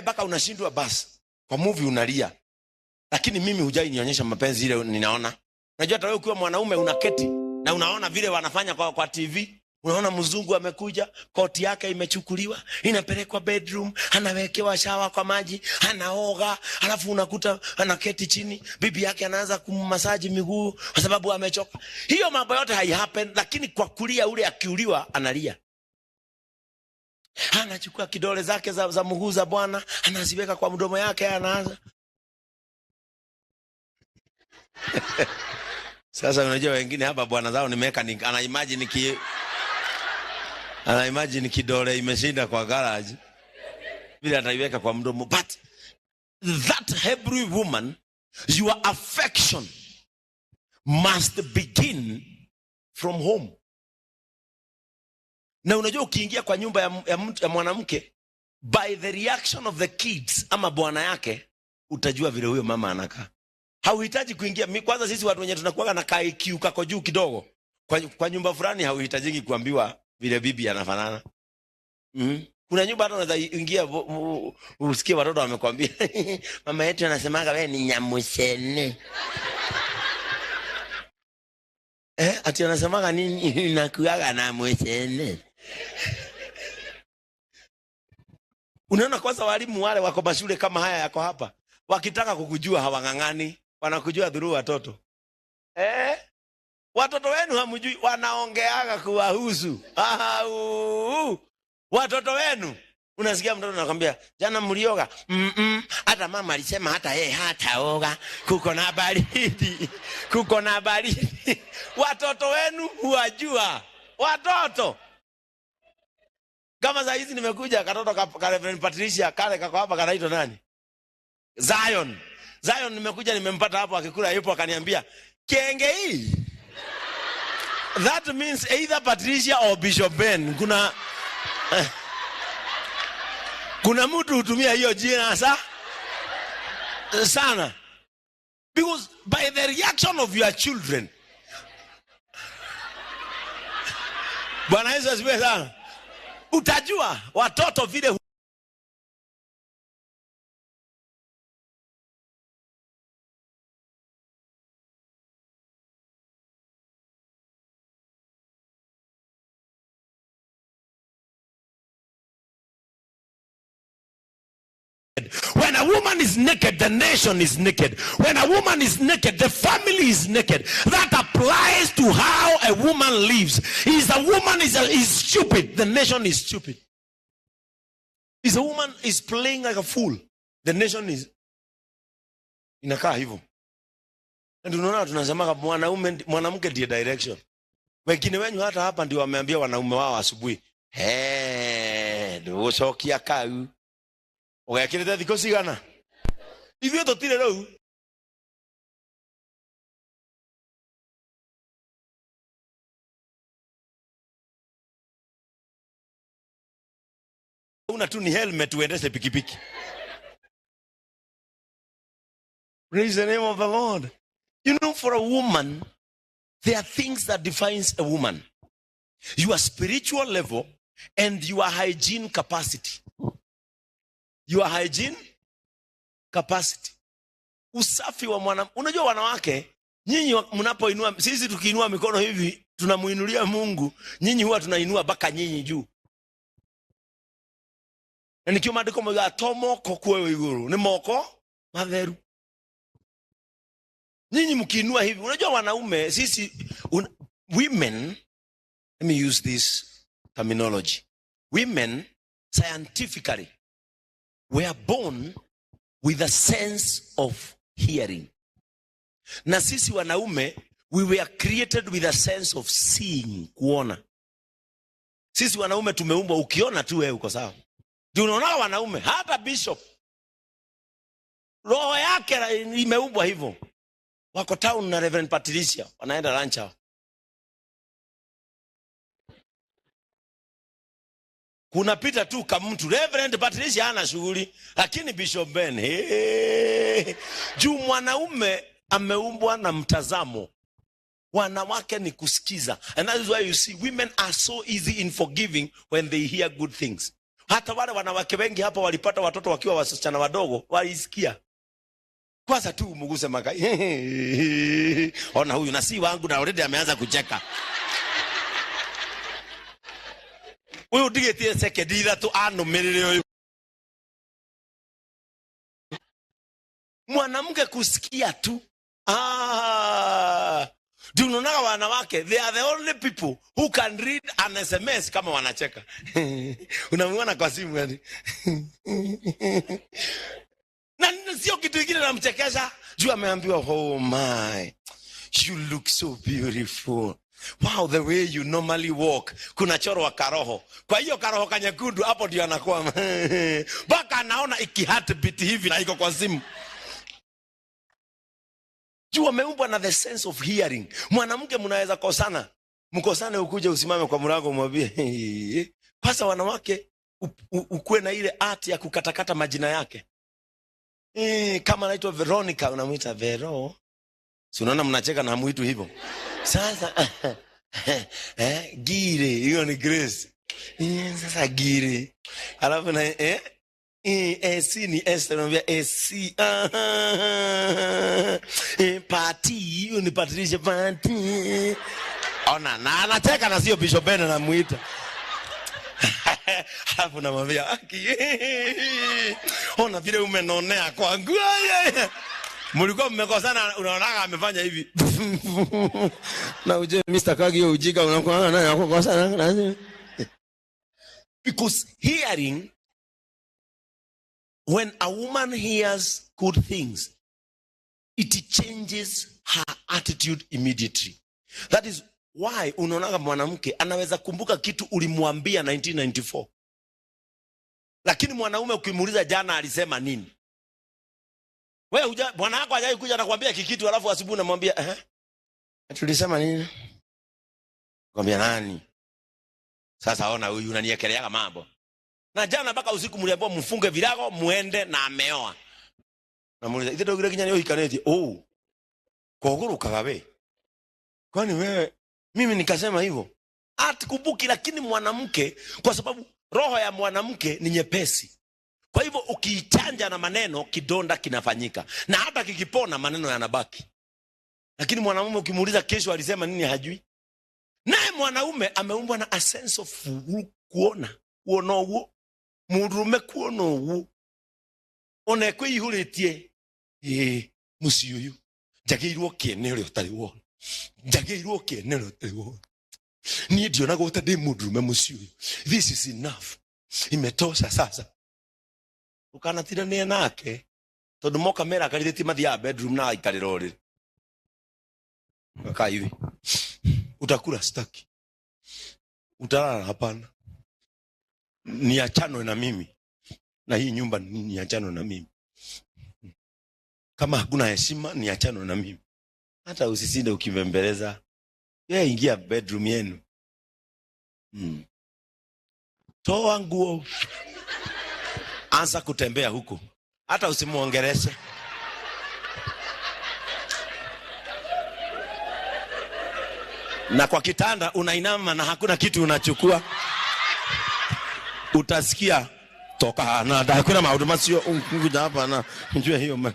Mpaka unashindwa basi. Kwa movie unalia. Lakini mimi hujai nionyesha mapenzi ile ninaona. Unajua hata wewe ukiwa mwanaume unaketi na unaona vile wanafanya kwa TV. Unaona mzungu amekuja, koti yake imechukuliwa, inapelekwa bedroom, anawekewa shawa kwa maji, anaoga, halafu unakuta anaketi chini, bibi yake anaanza kummasaji miguu kwa sababu amechoka. Hiyo mambo yote hai happen, lakini kwa kulia ule akiuliwa analia. Anachukua kidole zake za mguu za Bwana, anaziweka kwa mdomo yake, anaanza. Sasa unajua wengine hapa bwana zao nimeweka ni, ana imagine ki, ana imagine kidole imeshinda kwa garage vile ataiweka kwa mdomo. But that Hebrew woman, your affection must begin from home. Na unajua ukiingia kwa nyumba ya mwanamke, by the reaction of the kids ama bwana yake, utajua vile huyo mama anakaa. Hauhitaji kuingia. Kwanza sisi watu wenye tunakuwa na IQ kako juu kidogo, kwa nyumba fulani hauhitajiki kuambiwa vile bibi anafanana. Kuna nyumba hata unaweza ingia usikie watoto wamekwambia mama yetu anasemaga wewe ni nyamusene. Ati anasemaga nini? Nakuaga na musene. Unaona, kwanza walimu wale wako mashule kama haya yako hapa, wakitaka kukujua hawang'ang'ani, wanakujua through watoto. Watoto wenu hamjui, wanaongeaga kuwahusu. Au, watoto wenu. Unasikia mtoto anakuambia, jana mlioga? Hata mama alisema hata yeye hataoga. Kuko na baridi. Kuko na baridi. Watoto wenu huwajua. Watoto. Kama saa hizi nimekuja katoto ka Reverend Patricia kale kako hapa kanaitwa nani? Zion. Zion nimekuja nimempata hapo akikula yupo akaniambia kenge hii. That means either Patricia or Bishop Ben. Kuna mtu hutumia hiyo jina sana. Because by the reaction of your children. Bwana Yesu asifiwe sana. Utajua watoto vile When a woman is naked, the nation is naked. When a woman is naked, the family is naked. That applies to how a woman lives. If a woman is stupid, the nation is stupid. If a woman is playing like a fool, the nation is inakaa hivyo. Na tunaona tunasemaga mwanamke ndiye direction. Wengine wenyu hata hapa ndio wameambia wanaume wao asubuhi, Hey, ndugucokia kau. Ũgekĩrĩte thikũ cigana? Ithuĩ tũtirĩ rĩu. Una tu ni helmet uendeshe pikipiki. Praise the name of the Lord. For a woman, there are things that defines a woman. Your spiritual level and your hygiene capacity. Your hygiene capacity. Usafi wa mwana, unajua wanawake, nyinyi mnapoinua, sisi tukiinua mikono hivi, tunamuinulia Mungu, nyinyi huwa tunainua mpaka nyinyi juu. Na nikio maandiko moigaga, to moko kuoywo iguru, ni moko matheru. Nyinyi mkiinua hivi, unajua wanaume, sisi, women, let me use this terminology. Women, scientifically, were born with a sense of hearing. Na sisi wanaume, we were created with a sense of seeing, kuona. Sisi wanaume tumeumbwa, ukiona tu wewe uko sawa. Ndio unaona wanaume, hata bishop, roho yake imeumbwa hivyo. Wako town na Reverend Patricia, wanaenda lunch hao. Kuna pita tu kama mtu, Reverend Patricia hana shughuli, lakini Bishop Ben, hey. Juu mwanaume ameumbwa na mtazamo. Wanawake ni kusikiza. And that is why you see women are so easy in forgiving when they hear good things. Hata wale wanawake wengi hapa walipata watoto wakiwa wasichana wadogo, walisikia kwanza tu umuguse maka ona huyu na si wangu, na already ameanza kucheka huyu ndigitie sekendi ithatu anumirire uyu. Mwanamke kusikia tu, ndio unaonaga wanawake, they are the only people who can read an SMS kama wanacheka. Unamuona kwa simu yani. Na sio kitu kingine namchekesha juu ameambiwa, oh my, you look so beautiful, wow, the way you normally walk. Kuna choro wa karoho, kwa hiyo karoho kanyekundu hapo ndio anakuwa mpaka anaona iki heartbeat hivi na iko kwa simu. Juu ameumbwa na the sense of hearing. Mwanamke mnaweza kosana, mkosane, ukuje usimame kwa mlango umwambie kwanza. Wanawake ukuwe na ile art ya kukatakata majina yake. Kama anaitwa Veronica unamuita Vero. Si unaona mnacheka na hamuitwi hivyo. Sasa Gire, hiyo ni Grace. Sasa Gire. Alafu na C ni S, unamwambia C. Pati, hiyo ni Patricia Pati. Ona, na anacheka na sio Bishop Ben anamuita. Alafu namwambia, Aki, ona vile umenonea kwangu. Mlikuwa mmekosana, unaonaga amefanya hivi. Na uje Mr. Kagi hiyo ujika unakuwa naye akukosana. Because hearing, when a woman hears good things, it changes her attitude immediately. That is why unaonaga mwanamke anaweza kumbuka kitu ulimwambia 1994. Lakini mwanaume ukimuuliza jana alisema nini? Wewe huja, bwana wako hajai kuja anakuambia kikitu alafu asubuhi unamwambia tulisema nini? Kwambia nani? Sasa ona huyu unaniekeleaga mambo. Na jana mpaka usiku mliambiwa mfunge virago muende na ameoa. Namuuliza, ithe ndogire kinya ni uhikanĩtie? Oh. Kogurukaga we. Kwani wewe mimi nikasema hivyo? Atikumbuki. Lakini mwanamke, kwa sababu roho ya mwanamke ni nyepesi. Kwa hivyo ukiichanja na maneno kidonda kinafanyika. Na hata kikipona maneno yanabaki. Lakini mwanamume ukimuuliza kesho alisema nini hajui. Naye mwanaume ameumbwa na a sense of kuona. Kuona uguo. Mundurume kuona uguo. Ona ekwĩihũrĩtie, ĩĩ, mũciĩ ũyũ. Njagĩrĩirwo kĩene ũrĩa ũtarĩ wona. Njagĩrĩirwo kĩene ũrĩa ũtarĩ wona. Niĩ ndionagwo ta ndĩ mũndũrũme mũciĩ ũyũ. This is enough. Imetosha sasa. Ũkanatirania nake. Tondũ moka merakarĩtie mathiaga bedroom na aikarĩra ũrĩrĩ. Kaa hivi. Utakula staki. Utalala hapana. Niachanwe na mimi. Na hii nyumba niachanwe na mimi. Kama hakuna heshima niachanwe na mimi. Hata usisinde ukibembeleza. Yeye ingia bedroom yenu. Toa nguo. Anza kutembea huko. Hata usimuongeleshe. Na kwa kitanda unainama na hakuna kitu unachukua. Utasikia toka na hakuna maudhu masio unkuja hapa na njue hiyo.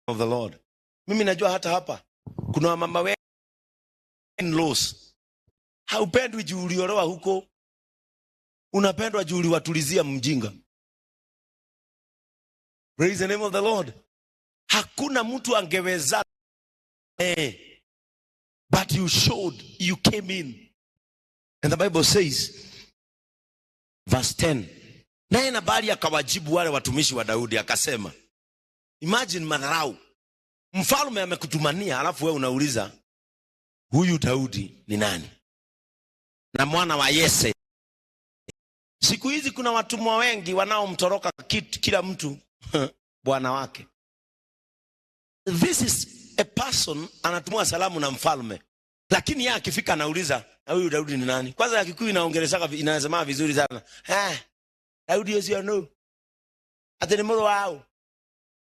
Of the Lord. Mimi najua hata hapa kuna wamama wengi in-laws. Haupendwi juu uliolewa huko, unapendwa juu uliwatulizia mjinga. Praise the name of the Lord. Hakuna mtu angeweza, but you showed, you came in. And the Bible says, verse 10, naye Nabali akawajibu wale watumishi wa Daudi akasema, imagine madharau. Mfalme amekutumania, alafu wewe unauliza, "Huyu Daudi ni nani? Na mwana wa Yese?" Siku hizi kuna watumwa wengi wanaomtoroka kila mtu bwana wake. This is a person anatumwa salamu na mfalme, lakini yeye akifika anauliza, "Na huyu Daudi ni nani?" Kwanza ya Kikuyu inaongeleshaga, inasema vizuri sana. "Eh, Daudi ũcio nũ? Atĩ nĩ mũrũ waũ?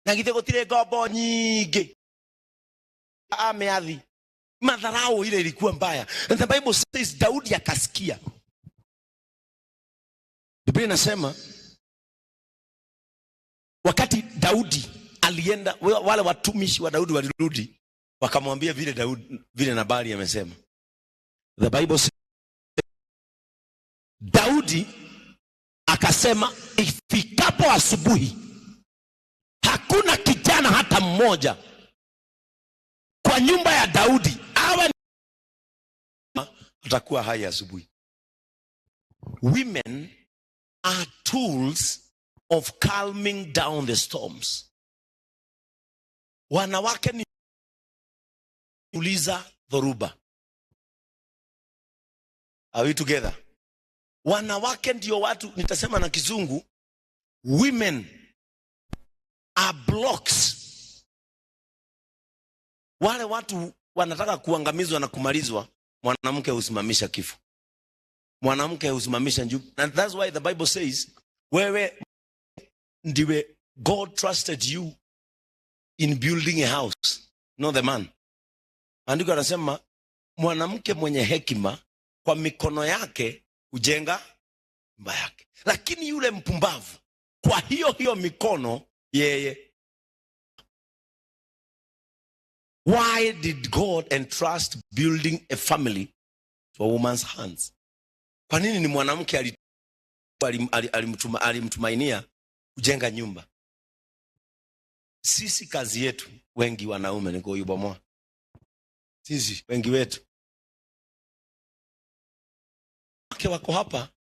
Na githĩ gũtirĩ ngombo nyingĩ ameathi?" Madharau ile ilikuwa mbaya. And the Bible says Daudi akasikia. Biblia inasema wakati Daudi alienda, wale watumishi wa Daudi walirudi wakamwambia vile Daudi, vile Nabali amesema. The Bible says, Daudi akasema, "Ifikapo asubuhi hakuna kijana hata mmoja kwa nyumba ya Daudi awe atakuwa hai asubuhi." Women are tools of calming down the storms. Wanawake ni uliza dhoruba. Are we together? Wanawake ndio watu, nitasema na Kizungu, women are blocks. Wale watu wanataka kuangamizwa na kumalizwa, mwanamke husimamisha kifo. Mwanamke husimamisha njuu. And that's why the Bible says, wewe ndiwe God trusted you in building a house, not the man. Maandiko anasema mwanamke mwenye hekima kwa mikono yake hujenga nyumba yake, lakini yule mpumbavu kwa hiyo hiyo mikono yeye. Why did God entrust building a family to a woman's hands? Kwa nini ni mwanamke alimtumainia kujenga nyumba? Sisi kazi yetu wengi wanaume ni kuibomoa. Sisi wengi wetu wake wako hapa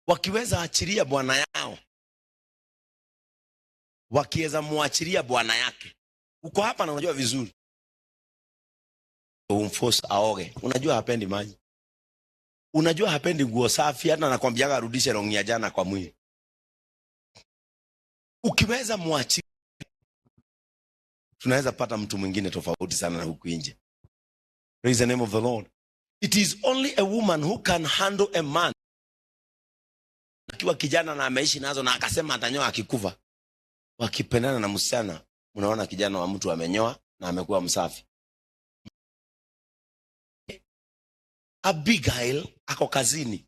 wakiweza achilia bwana yao, wakiweza muachilia bwana yake. Uko hapa na unajua vizuri, umforce aoge, unajua hapendi maji, unajua hapendi nguo safi, hata anakwambiaga arudishe longi ya jana kwa mwili. Ukiweza muachilia, tunaweza pata mtu mwingine tofauti sana na huku nje. Praise the name of the Lord. It is only a woman who can handle a man akiwa kijana na ameishi nazo na akasema atanyoa akikufa. Wakipendana na msichana, unaona kijana wa mtu amenyoa na amekuwa msafi. Abigail ako kazini.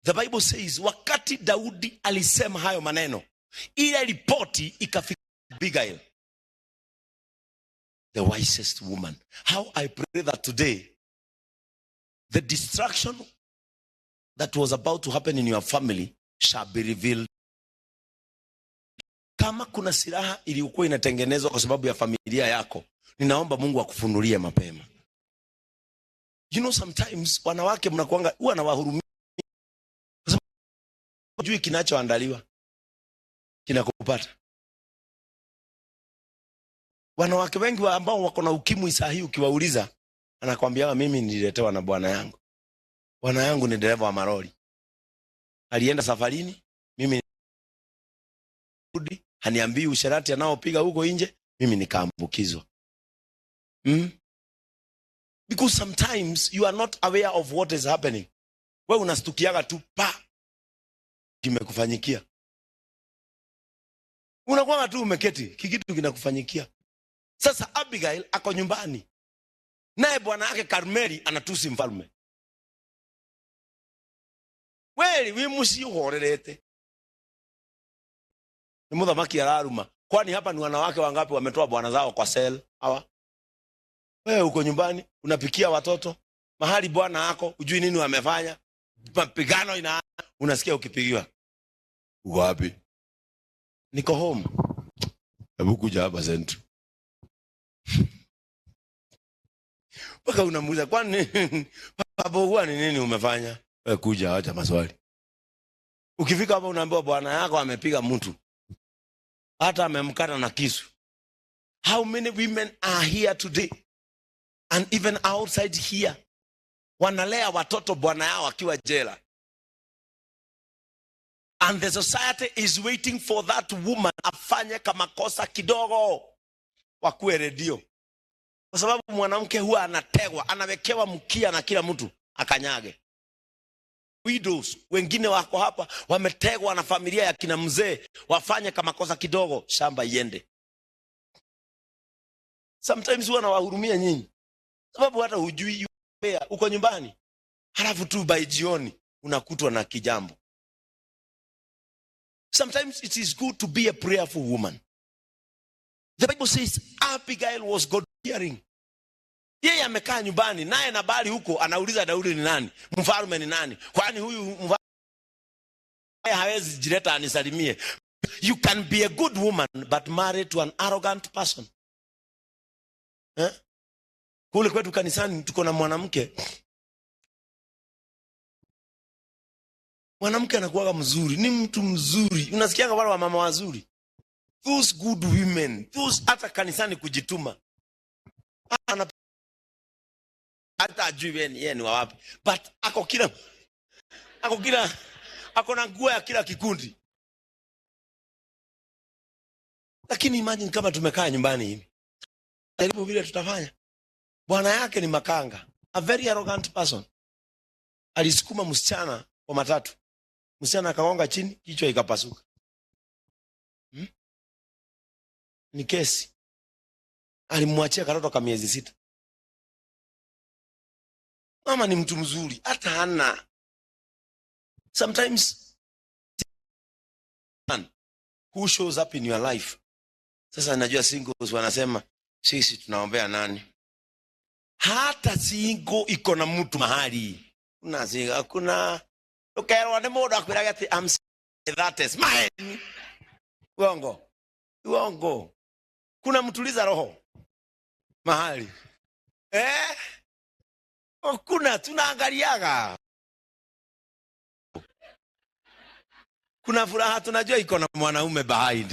The Bible says wakati Daudi alisema hayo maneno, ile ripoti ikafika Abigail, the wisest woman. How I pray that today the destruction that was about to happen in your family shall be revealed. Kama kuna silaha iliyokuwa inatengenezwa kwa sababu ya familia yako, ninaomba Mungu akufunulie mapema. Sometimes wanawake mnakuanga huwa nawahurumia kwa sababu hujui kinachoandaliwa kinakupata. Wanawake wengi ambao wako na ukimwi saa hii ukiwauliza, anakwambia, "Mimi nililetewa na bwana yangu. Bwana yangu ni dereva wa maroli. Alienda safarini, mimi rudi, haniambii usherati anaopiga huko nje, mimi nikaambukizwa." Because sometimes you are not aware of what is happening. Wewe unastukiaga tu pa kimekufanyikia. Unakuwa tu umeketi, kikitu kinakufanyikia. Sasa Abigail ako nyumbani. Naye bwana yake Karmeli anatusi mfalme. Weli wi muciĩ ũhorerete. Nĩ mũthamaki araruma. Kwani hapa ni wanawake wangapi wametoa bwana zao kwa cell hawa? Wewe uko nyumbani unapikia watoto mahali bwana ako, hujui nini wamefanya, mapigano ina, unasikia ukipigiwa, "Uko wapi?" "Niko home." "Hebu kuja hapa Central." Mpaka unamuuliza, "Kwani baba huwa ni nini umefanya?" "Wewe kuja, acha maswali." Ukifika hapa unaambiwa bwana yako amepiga mtu, hata amemkata na kisu. How many women are here today and even outside here wanalea watoto bwana yao akiwa jela? And the society is waiting for that woman afanye kama kosa kidogo wakuwe redio, kwa sababu mwanamke huwa anategwa, anawekewa mkia na kila mtu akanyage. Widows wengine wako hapa wametegwa na familia ya kina mzee, wafanye kama kosa kidogo, shamba iende. Sometimes huwa nawahurumia nyinyi, sababu hata hujui uko nyumbani, halafu tu by jioni unakutwa na kijambo. Sometimes it is good to be a prayerful woman. The Bible says Abigail was God fearing. Yeye amekaa nyumbani naye Nabali huko anauliza Daudi ni nani, mfalme ni nani? Kwani huyu mfalme hawezi jileta anisalimie? You can be a good woman but married to an arrogant person. Eh? Kule kwetu kanisani tuko na mwanamke. Mwanamke anakuwaga mzuri, ni mtu mzuri. Unasikiaga wale wamama wazuri. Those good women, those hata kanisani kujituma. Ana hata ajui yeye ni wa wapi. But ako kila ako na nguo ya kila kikundi. Lakini imagine kama tumekaa nyumbani hivi. Jaribu vile tutafanya. Bwana yake ni makanga, a very arrogant person. Alisukuma msichana kwa matatu. Msichana akagonga chini, kichwa ikapasuka. Ni kesi. Alimwachia katoto ka miezi 6. Mama ni mtu mzuri, hata hana. Sometimes man who shows up in your life. Sasa najua singles wanasema sisi tunaombea nani? Hata single iko na mtu mahali. Kuna single, hakuna ukerwa ni mundu akwiraga ati I'm that is mine. Uongo. Uongo. Kuna mtuliza roho mahali. Kuna tunaangaliaga. Kuna furaha tunajua iko na mwanaume behind.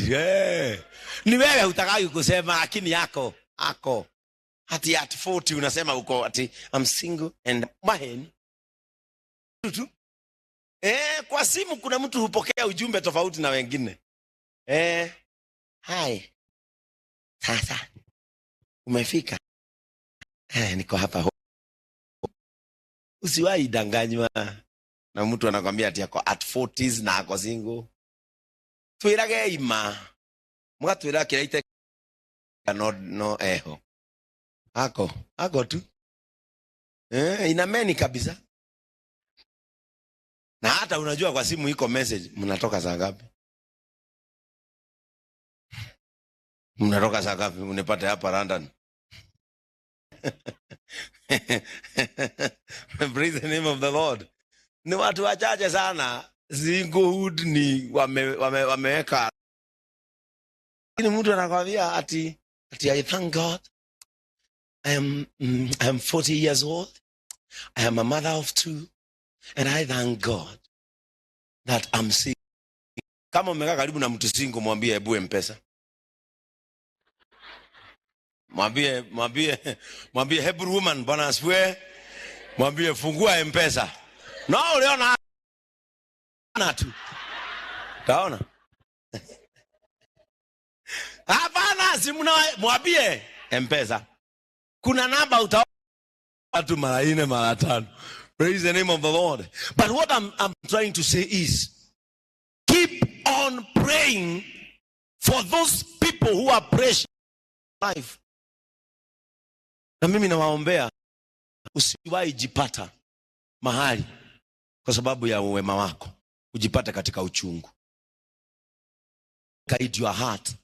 Ni wewe hutaki kusema lakini yako ako. Ati at 40 unasema uko ati I'm single and maheni. Tu. Kwa simu kuna mtu hupokea ujumbe tofauti na wengine. Hi. Sasa umefika? Niko hapa. Usiwahi danganywa na mtu anakwambia ati ako at 40s na ako single. Twirage ima. Mugatwira kira ite no no eho. Ako, ako tu. Inameni kabisa. Na hata unajua kwa simu iko message, mnatoka saa ngapi? Mnatoka saa ngapi? Unipate hapa London. Praise the name of the Lord. Ni watu wachache sana singlehood ni wameweka. Lakini mtu anakwambia ati I thank God. I am 40 years old. I am a mother of 2 and I thank God that I'm single. Kama umekaa karibu na mtu single, mwambie hebu M-Pesa. Mwambie Hebrew woman, Bwana asifiwe. Mwambie fungua M-Pesa. No, uliona na tu. Taona. Hapana, si mna mwambie M-Pesa. Kuna namba utaona tu mara 4 mara 5. Praise the name of the Lord. But what I'm trying to say is keep on praying for those people who are precious life. Na mimi nawaombea usiwahi jipata mahali kwa sababu ya uwema wako, ujipate katika uchungu. Guide your heart.